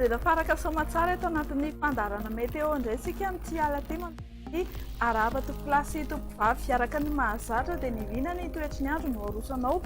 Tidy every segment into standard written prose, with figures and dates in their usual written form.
Dia tafaraka soamatsara eto anatin'ny fandaharana météo indray isika amin'ity alina ity manao arahaba tompokolahy sy tompokovavy. Araka ny mahazatra dia ny vina ny toetry ny andro no aroso anao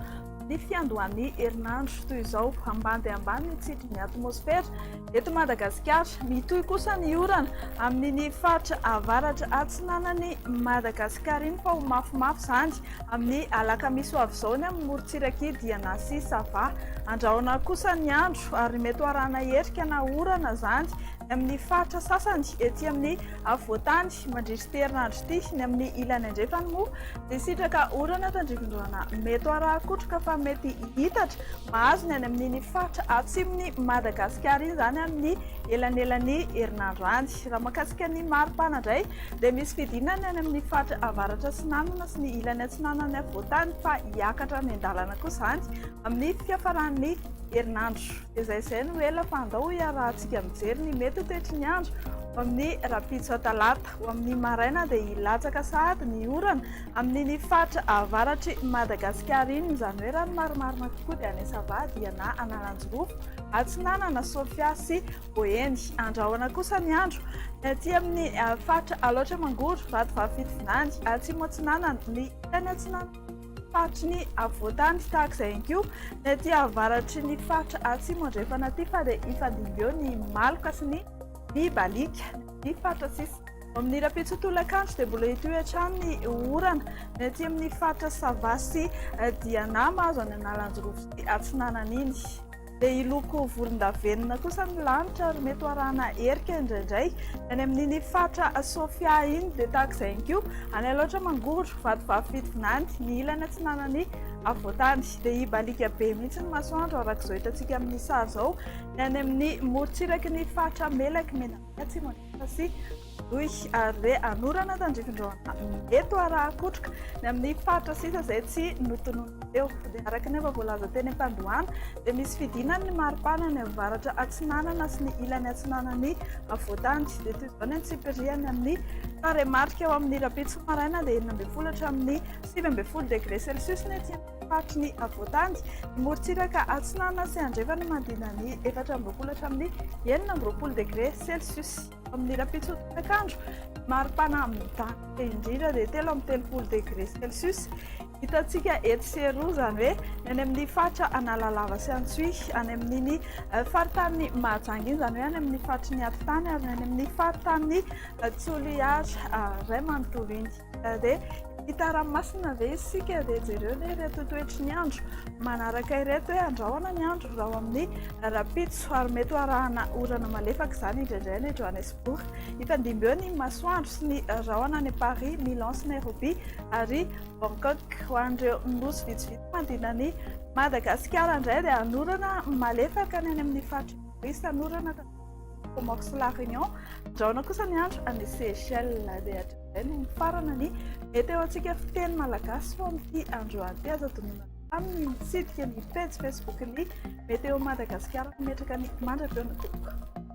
ny fiandohan'ny herinandro toy izao. Ambany dia ambany ny tsindrin'ny atmosfera eto Madagasikara. Mitohy kosa ny orana amin'iny faritra avaratra atsinanan'i Madagasikara iny fa ho mafimafy izany amin'ny alakamisy ho avy izao ny amin'ny morontsirak'i Diana sy Sava. Andrahona kosa ny andro ary mety ho arahana erika na orana izany ny amin'ny faritra sasany ety amin'ny afovoantany mandritra ity herinandro ity. Ny amin'ny ilany andrefany moa dia sitraka orana tandrifin-drahona mety ho arahan-kotroka fa mety hihitatra mahazo ny any amin'iny faritra atsimon'i Madagasikara iny izany amin'ny elanelan'ny herinandro any. Raha mahakasika ny maripana indray dia misy fidinana any amin'ny faritra avaratra atsinanana sy ny ilany atsinanan'ny afovoantany fa hiakatra any an-dalana kosa izany amin'ny fiafaran'ny herinandro. Dia izay izay no ela fa andao hiarahantsika mijery ny mety ho toetry ny andro ho amin'ny rahampitso talata. Ho amin'ny maraina dia hilatsaka sahady ny orana amin'iny faritra avaratr'i Madagasikara iny, izany hoe raha ny marimarina kokoa dia any Sava, Diana, Analanjirofo, Atsinanana, Sofia sy Boeny. Andrahona kosa ny andro ny aty amin'ny faritra Alaotra Mangoro, Vatovavy Fitovinany, Atsimo Atsinanana, ny ilany atsinanan'ny faritry ny afovoantany. Tahaka izay ihany koa ny aty avaratry ny faritra Atsimo Andrefana aty fa dia hifandimby eo ny maloka sy ny mibaliaka ny faritra sisa. Amin'ny rahampitso tolakandro dia mbola hitohy hatrany ny orana ny aty amin'ny faritra Sava sy Diana mahazo any Analanjirofo sy Atsinanana iny. Dia hiloko volondavenona kosa ny lanitra ary mety ho arahana erika indraindray. Ny any amin'iny faritra Sofia iny dia tahaka izay ihany koa. Any Alaotra Mangoro, Vatovavy Fitovinany, ny ilany atsinanan'ny afovoantany. Dia hibaliaka be mihitsy ny masoandro araka izao hitantsika amin'ny sary izao. Ny any amin'ny morontsiraky ny faritra Melaky, Menabe, Atsimo Andrefana sy Androy ary re anorana tandrifin-drahona mety ho arahan-kotroka ny amin'ny faritra sisa izay tsy notononina teo. Dia araka ny efa voalaza teny am-pandohana dia misy fidinany ny maripana any avaratra atsinanana sy ny ilany atsinanan'ny afovoantany. Dia toy izao ny antsipiriany amin'ny tarehimarika eo amin'ny rahampitso maraina dia 16 hatramin'ny 19 degré celsius ny ety amin'ny faritry ny afovoantany. Ny morontsiraka atsinanana sy andrefana manodidina ny 24 hatramin'ny 26 degré celsius. Amin'ny rahampitso tolakandro, maripana midanika indrindra dia 33 degré celsius. Hitantsika etsy sy eroa izany hoe ny any amin'ny faritra Analalava sy Antsohihy, any amin'iny faritanin'i Mahajanga iny, izany hoe any amin'ny faritry ny atitany ary ny any amin'ny faritanin'i Toliara iray manontolo iny. Dia hita ranomasina ve isika? Dia jereo anie ireto toetry ny andro manaraka ireto hoe andrahona ny andro raha ao amin'ny rahampitso ary mety ho arahana orana malefaka izany indraindray any Johannesburg. Hifandimby eo ny masoandro sy ny rahona any Paris, Milan sy Nairobi ary Bangkok. Ho an'ireo nosy vitsivitsy manodidina an'i Madagasikara indray dia hanorana malefaka ny any amin'ny faritry Maurice, hanorana Comores sy La Réunion. Andrahona kosa ny andro any Seychelles. Dia hatramin'izay no mifarana ny météo-ntsika fiteny malagasy ho amin'ity androany ity. Aza adinoina hatrany ny mitsidika ny pejy Facebook-n'ny Météo Madagasikara mametraka ny mandra-pihaona tompoko.